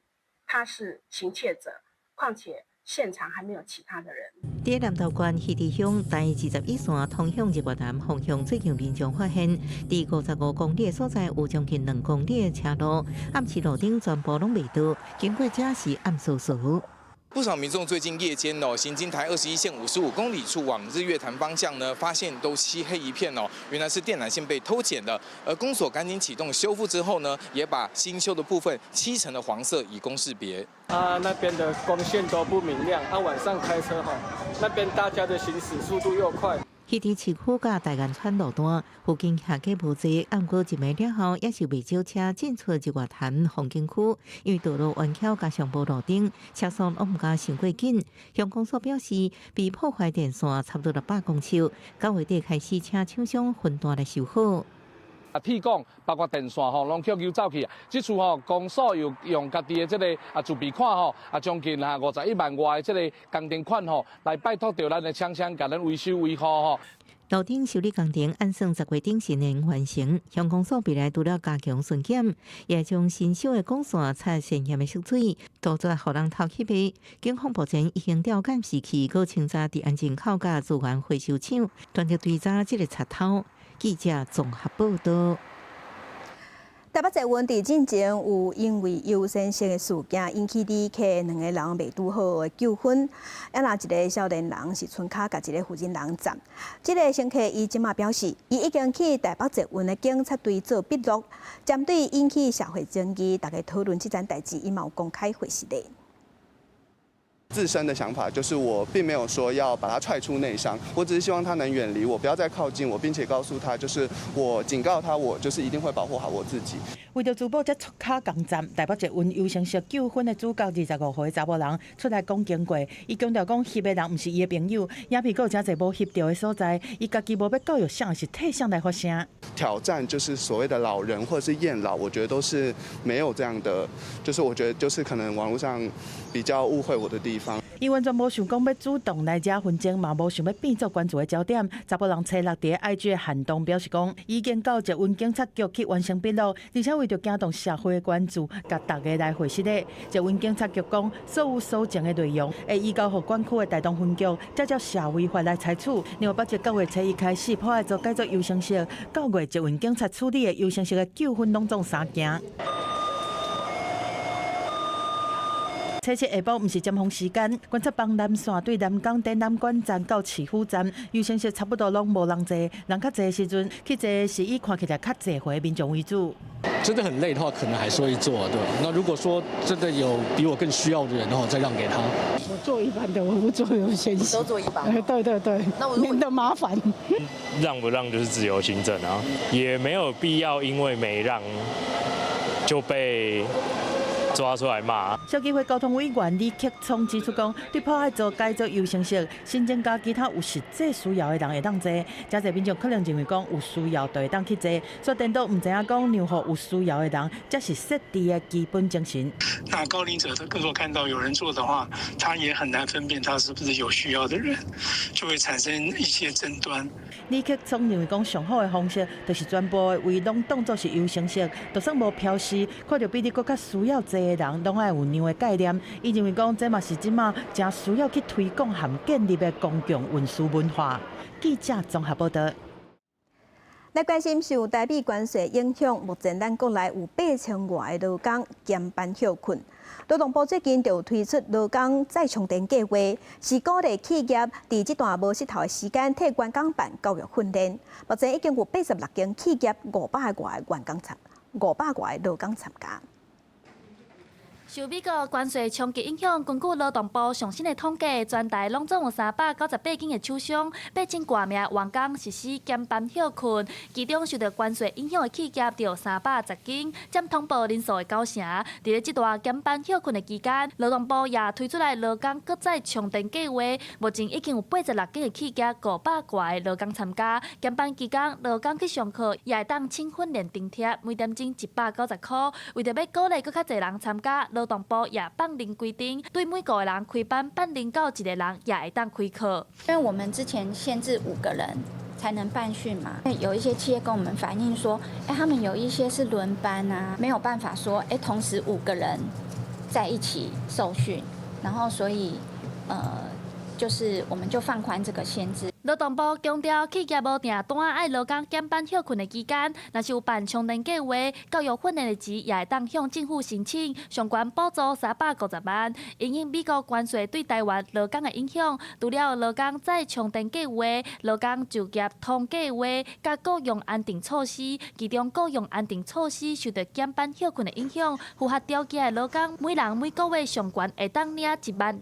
他是行竊者，況且現場還沒有其他的人。佇南投縣魚池鄉台21線通向日月潭方向，最近民眾發現，佇55公里的所在有將近2公里的車路，暗時路燈全部攏袂著，經過者是暗嗖嗖。不少民眾最近夜間哦，行經台21線55公里處往日月潭方向呢，發現都漆黑一片哦，原來是電纜線被偷剪了。而公所趕緊啟動修復之後呢，也把新修的部分漆成了黃色，以供識別。啊，那邊的光線都不明亮，啊，晚上開車哈，那邊大家的行駛速度又快。魚池市區佮大岩川路段附近車過無濟，毋過入暝了後，也是袂少車進出日月潭風景區，因為道路彎曲加上無路燈，車速攏毋敢傷過緊。鄉公所表示，被破壞電線差不多600公尺，9月底開始請廠商分段來修好。啊，鐵管包括電線吼，攏予揪走去。這次吼，公所又用家己的這个自備款吼，將近51萬外的這个工程款吼，來拜託著咱的廠商，共咱維修維護吼。路頂修理工程按算10月頂旬能完成。鄉公所未來除了加強巡檢，也將新修的管線擦鮮豔的色水，杜絕予人偷去賣。警方目前已經調監視器，閣清查治安人口佮資源回收廠，全力追查這个賊偷。記者綜合報道。台北捷運佇進前有因為優先席的事件引起旅客兩个人袂拄好的糾紛，啊若一个少年人是伸跤共一个婦人人攢，這个乘客伊這馬表示，伊已經去台北捷運的警察隊做筆錄，針對引起社會爭議，大家討論這件代誌，伊嘛有公開回實的。自身的想法就是，我並沒有說要把他踹出內廂，我只是希望他能遠離我，不要再靠近我，並且告訴他，就是我警告他，我就是一定會保護好我自己。為著自保才出跤共攢，台北捷運優先席糾紛的主角25歲查某人出來講經過，伊強調講翕的人毋是伊的朋友，影片閣有誠濟無翕著的所在，伊家己無欲教育誰，是替誰來發聲。挑戰就是所謂的老人或者是厭老，我覺得都是沒有這樣的，就是我覺得就是可能網絡上比較誤會我的地方。伊完全無想講欲主動來惹紛爭，嘛無想欲變做關注的焦點。查某人初六佇 IG 限動表示講，已經到捷運警察局去完成筆錄，而且為著驚動社會的關注，共大家來回實咧。捷運警察局講，所有搜證的內容會移交予管區的台東分局，才照社會法來採取。另外，北捷九月初一開始，普愛座改做優先席，九月捷運警察處理的優先席的糾紛攏總三件。初七下晡，毋是尖峰時間，觀察板南線對南港展覽館站到市府站，優先席差不多攏無人坐，人較濟的時陣去坐是以看起來較濟歲的民眾為主。真的很累的話，可能還是會坐，對。那如果說真的有比我更需要的人的話，再讓給他。我坐一般的，我不坐優先席。都坐一般。對對對，免得麻煩。讓不讓就是自由心證啊，也沒有必要因為沒讓就被抓出來罵。消基會交通委員李克聰指出講，對普愛座改做優先席，新增加其他有實際需要的人會當坐。誠濟民眾可能認為講有需要就會當去坐，所以顛倒毋知影講讓予有需要的人，才是設置的基本精神。那高齡者他如果看到有人坐的話，他也很難分辨他是不是有需要的人，就會產生一些爭端。李克聰認為講，上好的方式就是全部的位攏當作是優先席，就算無標示，看著比你閣較需要坐的人，攏愛有讓的概念。伊認為講，這嘛是這馬誠需要去推廣和建立的公共運輸文化。記者綜合報道。來關心受台美關稅影響，目前咱國內有8000外个勞工減班歇睏。勞動部最近就推出勞工再充電計劃，是鼓勵企業佇這段無穡頭的時間，替員工辦教育訓練。目前已經有86間企業500外个勞工參加。受美國關稅衝擊影響，根據勞動部上新的統計，全台攏總有398間的廠商，8000外名員工實施減班歇睏，其中受著關稅影響的企業就有310間，佔通報人數的九成。佇咧這段減班歇睏的期間，勞動部也推出來勞工閣再充電計劃，目前已經有86間的企業500外个勞工參加。減班期間，勞工去上課也會當請訓練津貼，每點鐘190塊。為著欲鼓勵閣較濟人參加，勞動部也放任規定，對每五個人開班，辦零到一個人也會當開課。因為我們之前限制五個人才能辦訓嘛，有一些企業跟我們反映說，欸，他們有一些是輪班啊，沒有辦法說，欸，同時五個人在一起受訓，然後所以，就是我們就放寬這個限制。勞動部強調，企業無訂單愛勞工減班歇睏的期間，若是有辦充電計劃、教育訓練的錢，也會當向政府申請相關補助350萬。因應美國關稅對台灣勞工的影響，除了勞工再充電計劃、勞工就業通計劃、佮雇傭安定措施，其中雇傭安定措施受到減班歇睏的影響，符合條件的勞工，每人每個月上懸會當領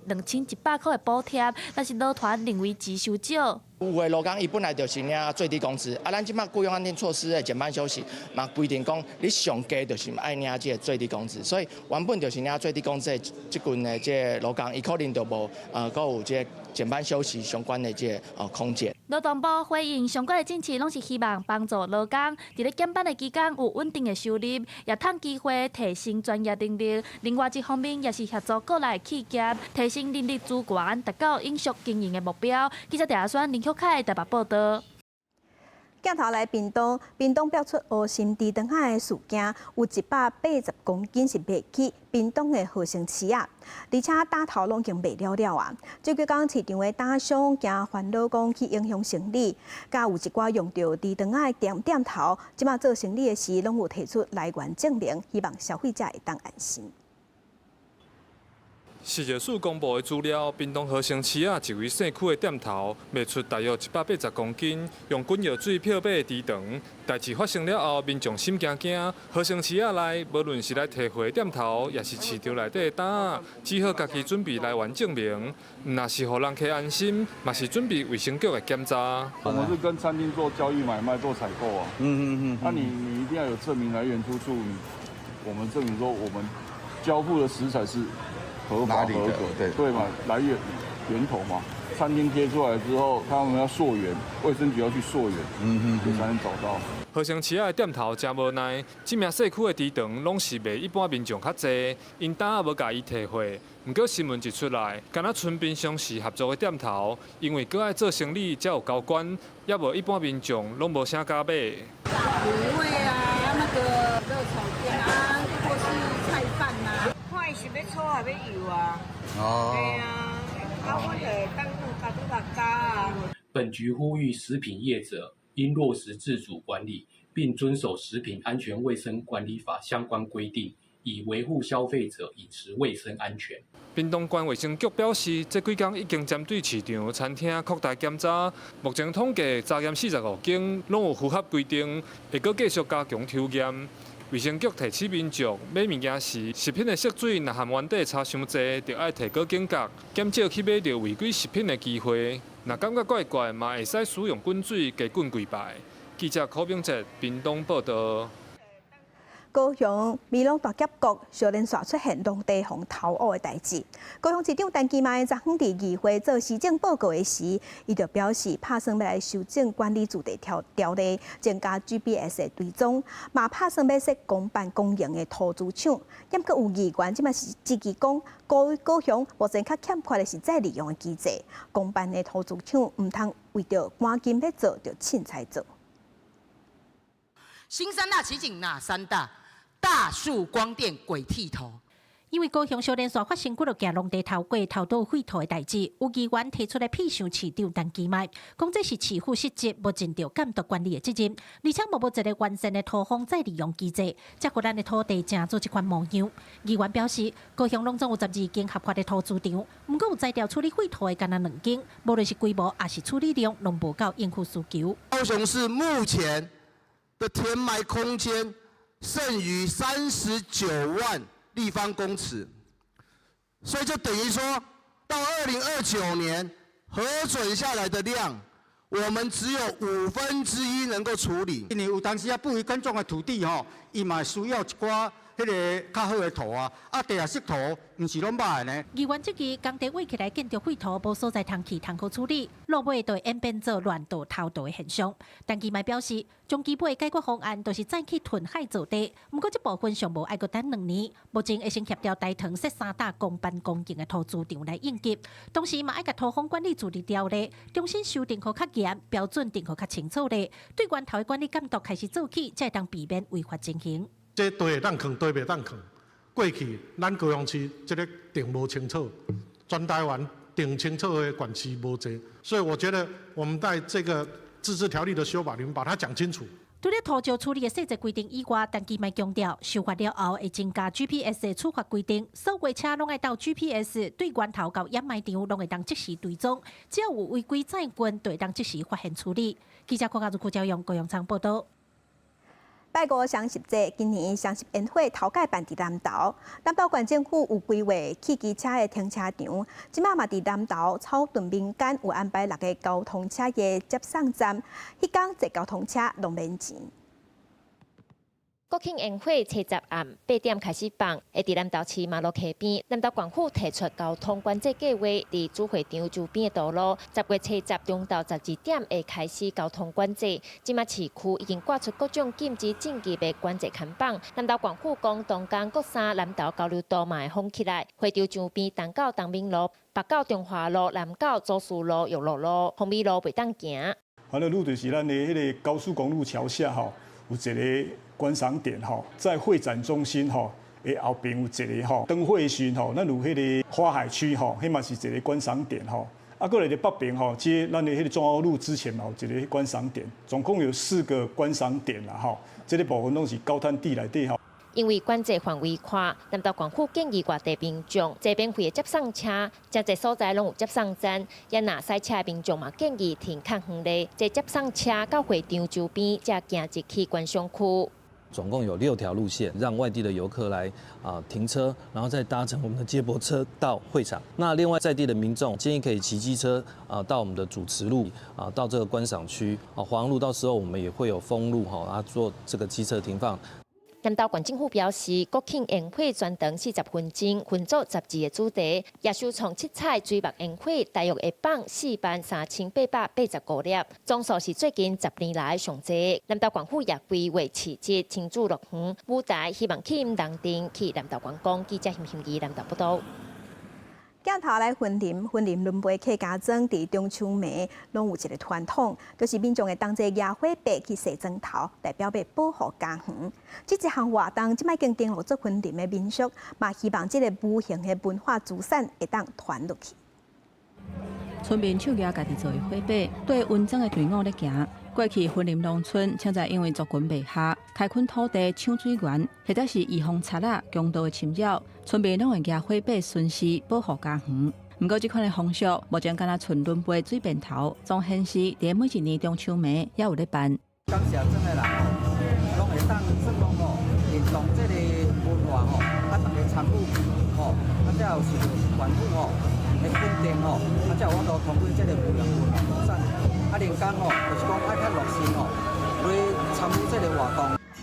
12100塊的補貼，但是勞團認為錢傷少。有的勞工伊本來就是領最低工資，啊，咱這擺雇傭安定措施的減班休息，嘛規定講你上低就是愛領這个最低工資，所以原本就是領最低工資的這群的這个勞工，伊可能就無閣有這个減班休息相關的這个空間。勞動部回應相關的政策，攏是希望幫助勞工佇咧減班的期間有穩定的收入，也趁機會提升專業能力。另外一方面，也是協助國內企業提升人力資源，達到永續經營的目標。記者鄭阿宣、林旭凱台北報道。鏡頭來屏東，屏東爆出烏心豬腸仔的事件，有180公斤是賣去屏東的合成市啊，而且膽頭攏已經賣了了啊。這幾工市場的膽商驚煩惱，講去影響生理，佮有一寡用著豬腸仔的店店頭，這馬做生理的時，攏有提出來源證明，希望消費者會當安心。食藥署公布的資料，屏東和生市仔一位姓區的店頭賣出大約180公斤用滾藥水漂白的豬腸。代誌發生了後，民眾心驚驚。和生市仔內，無論是來提貨的店頭，抑是市場內底的擔仔，只好家己準備來源證明。毋但是予人客安心，嘛是準備衛生局的檢查。我們是跟餐廳做交易買賣、做採購啊。那你一定要有證明來源出處，我們證明說我們交付的食材是合法合格，對對嘛？來源源頭嘛，餐廳貼出來之後，他們要溯源，衛生局要去溯源，就才能找到。和生市仔的店頭誠無奈，這名社區的豬腸攏是賣一般民眾較濟，𪜶擔仔無共伊提貨。毋過新聞一出來，敢若賰平常時合作的店頭，因為閣愛做生理才有交關，抑無一般民眾攏無啥敢買。滷味啊，那個熱炒店啊，或是菜飯啊。看伊是欲粗抑欲幼啊？哦。對啊，啊，阮就當加拄六加啊。本局呼籲食品業者應落實自主管理，並遵守食品安全衛生管理法相關規定，以維護消費者飲食衛生安全。屏東縣衛生局表示，這幾工已經針對市場、餐廳擴大檢查，目前統計查驗45間，攏有符合規定，會閣繼續加強抽驗。衛生局提醒民眾，買物件時，食品的色水若和原底差傷濟，就愛提高警覺，減少去買著違規食品的機會。若感覺怪怪，嘛會使使用滾水加滾幾擺。記者柯炳哲屏東報道。高雄美濃大峽谷小連續出現農地予人偷挖的代誌。高雄市長陳其邁昨昏佇議會做施政報告的時，伊就表示，拍算欲來修正管理住宅條例，增加 GPS 的追蹤，嘛拍算欲設公辦公營的塗豬場。猶閣有議員這馬是質疑講，高雄目前較欠缺的是再利用的機制，公辦的塗豬場毋通為著趕緊欲做，就凊彩做。新三大奇景哪三大？大樹光電鬼剃頭。因為高雄小連續發生幾落件農地偷掘、偷倒廢土的代誌，有議員提出來批評市長陳其邁，講這是市府失職，無盡著監督管理的責任，而且無一個完善的土方再利用機制，才予咱的土地成做這款模樣。議員表示，高雄攏總有12間合法的塗豬場，毋過有才調處理廢土的干焦兩間，無論是規模抑是處理量，攏無夠應付需求。高雄市目前的填埋空間剩餘39萬立方公尺，所以就等於說到2029年核准下來的量，我們只有1/5能夠處理。因為有當時啊，不為耕種的土地吼，伊嘛需要一寡彼个較好的土啊，啊地下室土毋是攏歹的呢。議員質疑工地挖起來建築廢土，無所在通去通好處理，落尾就會演變做亂倒偷倒的現象。陳其邁表示，終基本的解決方案就是再去填海造地，毋過這部分上無愛閣等2年，目前會先協調大屯設三大公辦公營的塗豬場來應急，同時嘛愛共土方管理自治條例重新修訂予較嚴，標準定予較清楚咧，對源頭的管理監督開始做起，才會當避免違法情形。這地會當囥，地袂當囥。過去咱高雄市這个定無清楚，全台灣定清楚的縣市無濟，所以我覺得我們在這個自治條例的修法裡面把它講清楚。除了塗石處理的細節規定以外，陳其邁強調，修法了後會增加 GPS 的處罰規定，所有車攏愛鬥 GPS，對源頭到掩埋場攏會當即時追蹤，只要有違規載運，就會當即時發現處理。記者郭家如、郭昭陽、高陽倉報道。拜五雙十節，今年雙十煙火頭擺辦佇南投，南投縣政府有規劃汽機車的停車場，這馬嘛佇南投草屯民間有安排六个交通車的接送站，彼工坐交通車攏免錢。國慶煙火初十暗8點開始放，會佇南投市馬路溪邊。南投縣府提出交通管制計劃，佇主會場周邊的道路，10月初十中晝12點會開始交通管制。這馬市區已經掛出各種禁止進入的管制看板。南投縣府講，當工國三南投交流道嘛會封起來，會場周邊東到東明路、北到中華路、南到祖師路、玉露路、鳳美路袂當行。歡樂路就是咱的彼个高速公路橋下吼，有一个觀賞點吼，在會展中心吼的後邊有一個吼燈會時吼，咱有彼个花海區吼，彼嘛是一个觀賞點吼。啊，閣來佇北邊吼，這咱的彼个中澳路之前嘛有一个觀賞點，總共有四個觀賞點啦吼。這个部分攏是高灘地內底吼。因為管制範圍寬，南投縣府建議外地民眾坐免費的接送車，誠濟所在攏有接送站。也若駛車的民眾嘛建議停較遠咧，坐接送車到會場周邊，才行入去觀賞區。總共有六條路線，讓外地的遊客來停車，然後再搭乘我們的接駁車到會場。那另外在地的民眾建議可以騎機車到我們的主慈路到這個觀賞區啊黃路，到時候我們也會有封路哈啊做這個機車停放。南投縣政府表示，國慶煙火全長40分鐘，分做12個主題，也首創七彩水墨煙火，大約會放43,885粒，總數是最近10年來上濟。南投縣府也規劃市集、親子樂園、舞台，希望吸引人陣去南投觀光。記者陳馨儀南投報導。鏡頭來雲林，雲林崙背客家莊佇中秋暝攏有一个傳統，就是民眾會同齊舉火把去洗磚頭，代表欲保護家園。這一項活動，這擺已經登錄做雲林的民俗，嘛希望這个無形的文化資產會當傳落去。村民手舉家己做的火把，綴雲莊的隊伍咧行。過去雲林農村，常在因為族群袂合、開墾土地搶水源，或者是移防賊仔、強盜的侵擾，村民攏會舉火把巡視保護家園。毋過，這款的風俗目前敢若賰崙背水便頭，總顯示佇每一年中秋暝猶有咧辦。感謝莊的人吼，攏會當算講吼，認同這个文化吼，啊，逐家參與吼，啊，才有受到縣府吼的肯定吼，啊，才有法度通過這个無形文化遺產。啊，連工吼，就是講愛較熱心吼，來參與這个活動。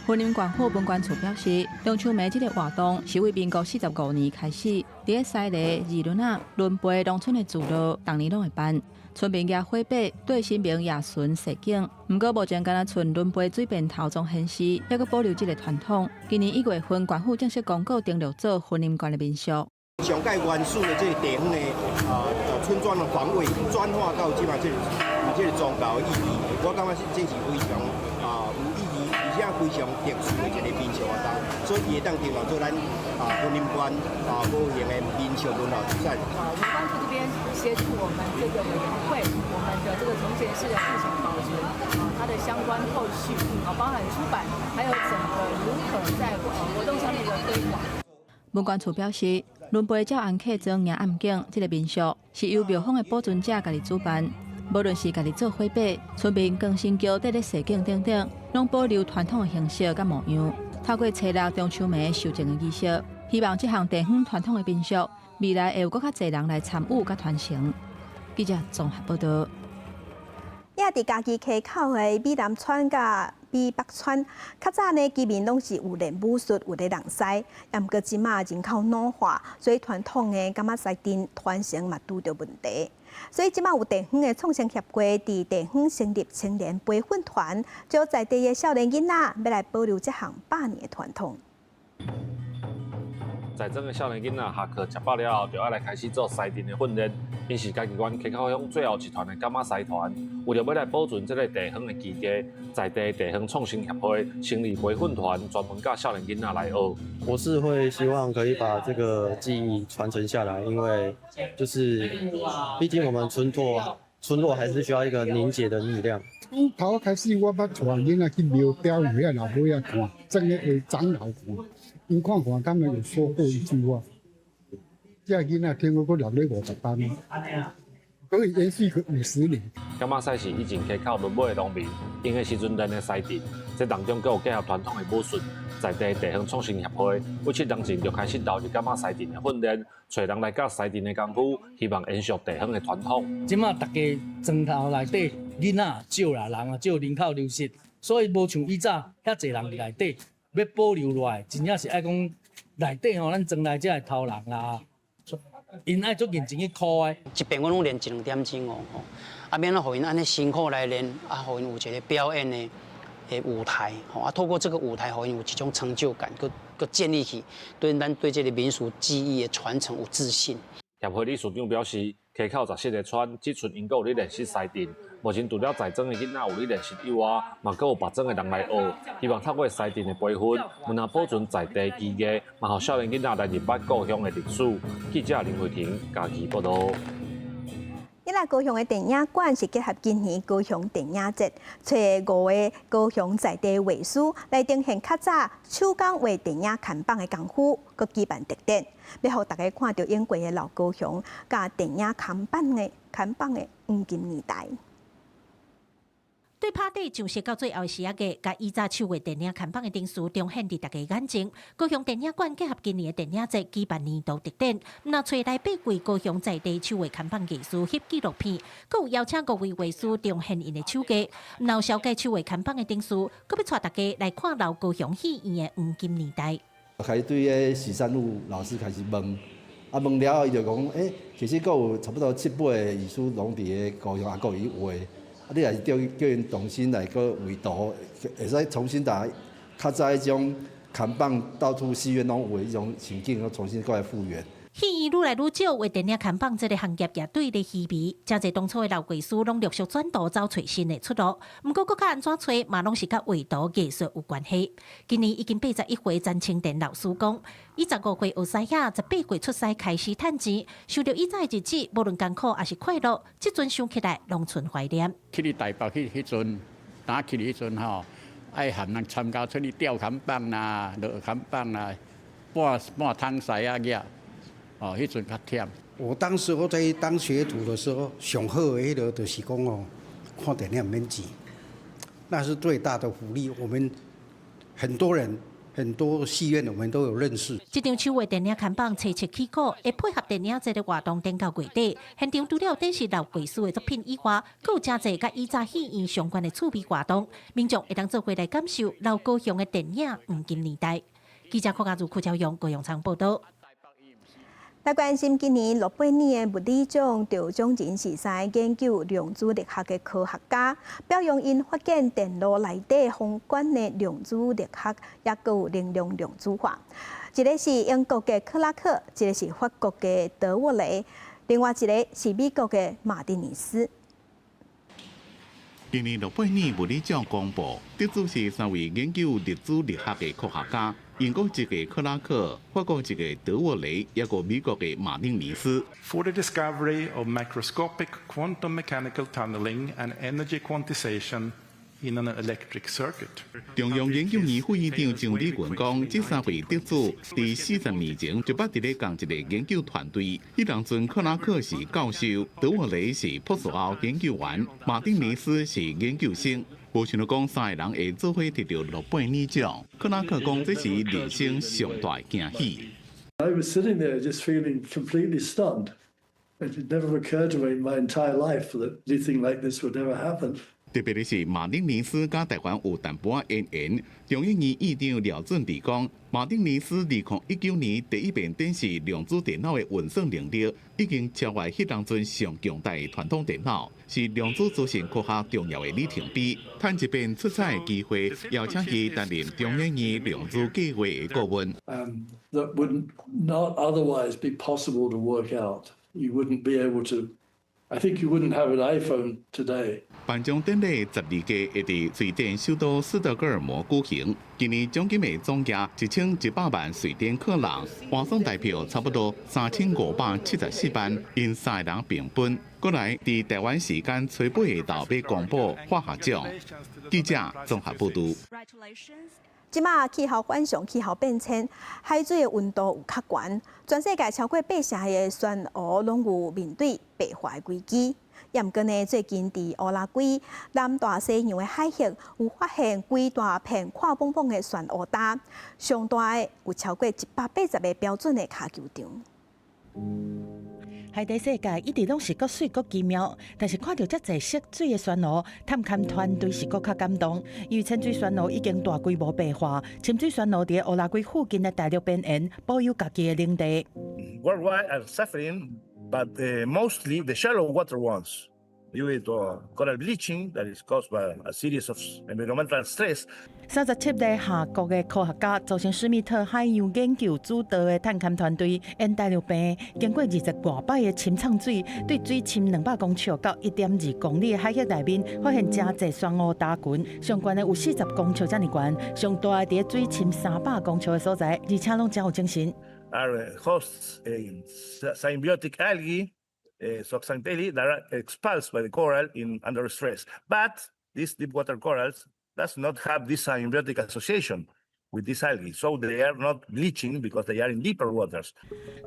雲林縣府文管處表示，中秋暝這个活動是為民國45年開始，佇咧西螺、二崙仔、崙背農村的聚落，逐年攏會辦。村民舉火把對神明夜巡示警。毋過目前敢若賰崙背水便頭總顯示，猶閣保留這个傳統。今年1月份，縣府正式公告登錄做雲林縣的民俗。上蓋原始的這个地方的村莊的防衛，轉化到這馬這个有這个宗教的意義，我感覺是這是非常有意義，而且非常特殊的一个民俗活動，所以會當登錄做咱雲林縣無形的民俗文化資產。文管處這邊協助我們這個委員會，我們的這個崇賢寺的目前保存它的相關後續包含出版，還有整個如何在活動上面的推廣。文管處表示，崙背詔安客莊迎暗景這个民俗是由廟方的保存者家己主辦，無論是家己做火把、村民扛神轎綴咧示警等等，攏保留傳統的形式佮模樣。透過初六中秋暝受贈的儀式，希望這項地方傳統的民俗未來會有閣較濟人來參與佮傳承。記者綜合報導。也佇嘉義溪口的美南村佮美北村，較早呢居民攏是有練武術，有咧弄獅，也毋過這馬人口老化，所以傳統的柑仔獅陣傳承嘛拄著問題。所以這馬有地方的創生協會佇地方成立青年培訓團，招在地的少年囡仔欲來保留這項百年的傳統。在這个少年囡仔下課食飽了後，就愛來開始做獅陣的訓練。𪜶是嘉義縣溪口鄉最後一團的柑仔獅團，為著欲來保存這个地方的技藝，在地地方創生協會成立培訓團，專門教少年囡仔來學。我是會希望可以把這個技藝傳承下來，因為就是畢竟我們村落還是需要一個凝結的力量。從頭開始，我捌帶囡仔去廟表演，遐老尾仔看，真的長老看，𪜶看看，他們有說過一句話：這囡仔聽講閣留咧50班，可以延續個50年。柑仔獅是以前溪口崙尾的農民閒的時陣練的獅陣，這當中閣有結合傳統的武術，在地地方創生協會為7年前就開始投入柑仔獅陣的訓練，揣人來教獅陣的功夫，希望延續地方的傳統。這馬逐家莊頭內底囡仔少啦，人啊少，人口流失，所以無像以早遐濟人佇內底，欲保留落來，真正是愛講內底吼，咱莊內遮的頭人啦。𪜶愛足認真去苦的。一遍阮攏練一兩點鐘哦，吼，啊，免怎予𪜶按呢辛苦來練，啊，予𪜶有一個表演的舞台，吼，啊，透過這個舞台，予𪜶有一種成就感，閣閣建立起對咱對這個民俗技藝的傳承有自信。協會理事長表示，溪口17個村，這陣𪜶閣有咧練習獅陣。目前除了在莊的囡仔有咧練習以外，嘛閣有別莊的人來學。希望透過獅陣的培訓，毋但保存在地技藝，嘛予少年囡仔來認捌故鄉的歷史。記者林慧婷嘉義報導。這个高雄的電影館是結合今年高雄電影節，揣五个高雄在地畫師來呈現較早手工畫電影看板的功夫，閣舉辦特展，欲予大家看著演過的老高雄佮電影看板的黃金年代。對拍底上色到最後時仔個，共以早手畫電影看板的展示重現佇大家眼前。高雄電影館結合今年的電影節舉辦年度特展，毋但揣來八位高雄在地手畫看板藝師翕紀錄片，閣有邀請五位畫師重現𪜶的手藝，毋但有紹介手畫看板的展示，閣欲帶大家來看老高雄戲院的黃金年代。開始對彼許善祿老師開始問，啊問了後，伊就講，欸，其實閣有差不多七八个藝師攏佇个高雄，也閣有去畫。啊，你若是叫叫𪜶重新來閣繪圖，會使重新把較早彼種看板到處戲院攏有的彼種情景，閣重新閣來復原。戲院愈來愈少，畫電影看板這个行業也對咧稀微。誠濟當初的老藝師攏陸續轉途走揣新的出路。毋過閣較按怎揣，嘛攏是佮畫圖藝術有關係。今年已經81歲，詹清田老師講，伊15歲學獅仔，18歲出師開始趁錢，想著以早的日子，無論艱苦抑是快樂，這陣想起來攏存懷念。去佇台北去彼陣，打去彼陣吼，愛含人參加出去吊看板啦、落看板啦、半半桶獅仔額。哦，彼陣較忝。我當時我在當學徒的時候，上好的彼个就是講哦，看電影毋免錢，那是最大的福利。我們很多人很多戲院，我們都有認識。這張手畫電影看板齊齊起鼓，會配合電影節的活動，展到月底。現場除了展示老藝師的作品以外，閣有誠濟佮以早戲院相關的趣味活動，民眾會當做伙來感受老高雄的電影黃金年代。記者郭家如、柯昭勇、高雄場報導。來關心今年諾貝爾的物理獎得獎人是三个研究量子力學的科學家，表揚𪜶發現電路內底宏觀的量子力學，抑閣有能量量子化。一个是英國的克拉克，一个是法國的德沃雷，另外一个是美國的馬丁尼斯。今年諾貝爾物理獎公布，得主是三位研究量子力學的科學家。英國一个克拉克，法國一个德沃雷，抑閣美國的馬丁尼斯。 For the discovery of macroscopic quantum mechanical tunneling and energy quantization in an electric circuit。中央研究院副院長張理群講，這三位得主佇40年前就捌佇咧仝一个研究團隊。彼當陣克拉克是教授，德沃雷是博士後研究員，馬丁尼斯是研究生。無想到講三个人會做伙得著諾貝爾獎。克拉克講這是人生上大的驚喜。 I was sitting there just feeling completely stunned. It had never occurred to me in my entire life that anything like this would ever happen. 特別的是，馬丁尼斯佮台灣有淡薄仔淵源。中研院院長廖準娣講，馬丁尼斯2019年第一遍展示量子電腦的運算能力，已經超越彼當陣上強大的傳統電腦，是量子資訊科學重要的里程碑。趁這遍出彩的機會，邀請伊擔任中研院量子計劃的顧問。 That would not otherwise be possible to work out. You wouldn't be able to. I think you wouldn't have an iPhone today. 頒獎典禮12日會佇瑞典首都斯德哥爾摩舉行。今年獎金的總額1100萬瑞典克朗，換算台幣差不多3574萬，𪜶三个人平分。過來佇台灣時間初八下晝欲公布化學獎。記者綜合報導。這馬氣候反常、氣候變遷，海水的溫度有較懸，全世界超過八成的珊瑚攏有面對白化的危機。也毋過呢，最近佇烏拉圭南大西洋的海域有發現規大片闊滂滂的珊瑚礁，上大的有超過180個標準的跤球場。海底世界一直攏是閣媠閣奇妙，但是看著遮濟色水的珊瑚，探勘團隊是閣較感動。因為淺水珊瑚已經大規模白化，深水珊瑚佇烏拉圭附近的大陸邊緣保有家己的領地。 Worldwide are suffering, but mostly the shallow water ones. Due to coral bleaching that is caused by a series of environmental stress. 37个夏國的科學家組成史密特海洋研究主導的探勘團隊，沿大陸病經過20外擺的深藏水，對水深200公尺到1.2公里的海域內面，發現誠濟珊瑚礁群，上懸的有40公尺遮爾懸，上大的佇水深300公尺的所在，而且攏誠有精神。 Are hosts symbiotic algae, zooxanthellae, that are expulsed by the coral in under stress. But these deep water corals does not have this symbiotic association with this algae, so they are not bleaching because they are in deeper waters.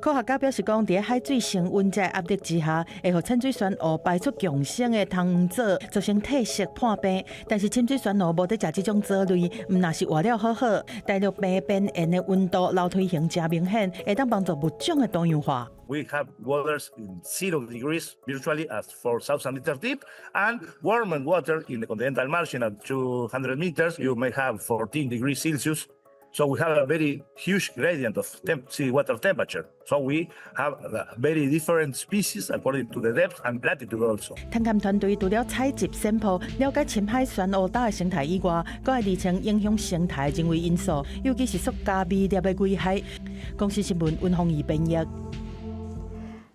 科學家表示講，佇海水升溫這壓力之下，會予淺水珊瑚排出共生的糖藻，造成褪色破病。但是深水珊瑚無佇食這種藻類，毋若是活了好好。大陸平邊緣的溫度樓梯形誠明顯，會當幫助物種的多樣化。 We have waters in 0 degrees virtually at 4,000 meters deep, and warmer water in the continental margin at 200 meters, you may have 14 degrees Celsius. So we have a very huge gradient of seawater temperature. So we have very different species according to the depth and latitude also. 探勘團隊除了採集珊瑚、了解深海珊瑚礁的生態以外，閣愛釐清影響生態人為因素，尤其是塑膠微粒的危害。公視新聞溫宏儀編譯。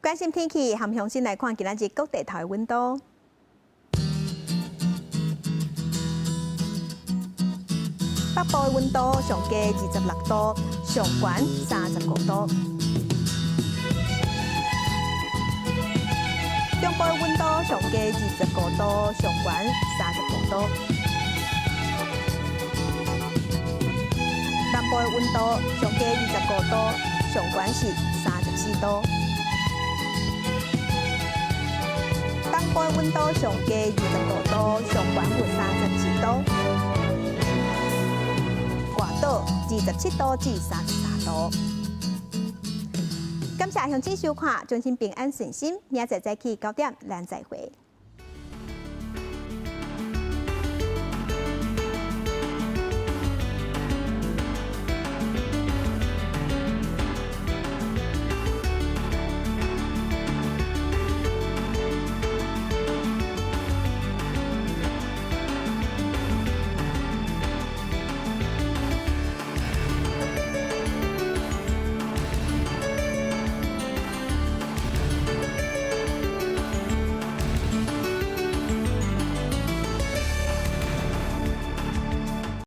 關心天氣，含鄉親來看今仔日各地頭的溫度。北部的溫度上低26度，上懸35度。中部的溫度上低25度，上懸35度。南部的溫度上低25度，上懸是34度。東部的溫度上低25度，上懸有31度。外島27度至33度。感謝鄉親收看，衷心平安順心，明仔載早起9點，咱再會。